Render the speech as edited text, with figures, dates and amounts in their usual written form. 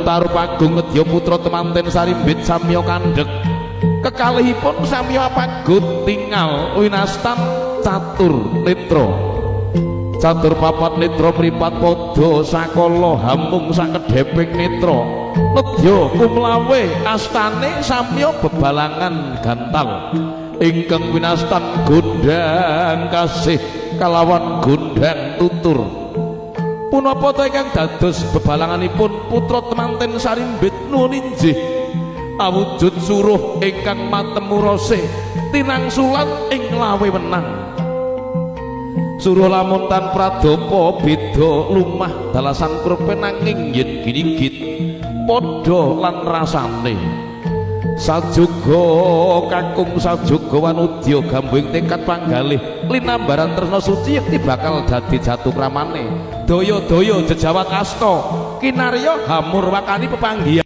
tarup agung nedya putra temanten sarimbit samya kandhek. Kekalihipun samya apagut tingal winastan catur netra. Catur papat netra mripat padha sakala hamung sakedheping netra. Nedya kumlawe astane samya bebalangan gantal ingkang winastan gondang kasih kalawan gondang tutur. Punapa ta ingkang dados bebalanganipun putra temanten sarimbit? Nuwun injih, awujud suruh ingkang matemu rase tinangsulan ing lawe wenang. Suruh lamun tan pradapa beda lumah dalasan krupe, nanging yen ginigit padha lan rasane. Sajuga kakung sajuga wanudya gambuhing tekad panggalih linambaran tresna suci yekti bakal dadi jatu kramane. Daya-daya jejawat asta kinarya hamur wakani pepanggihan.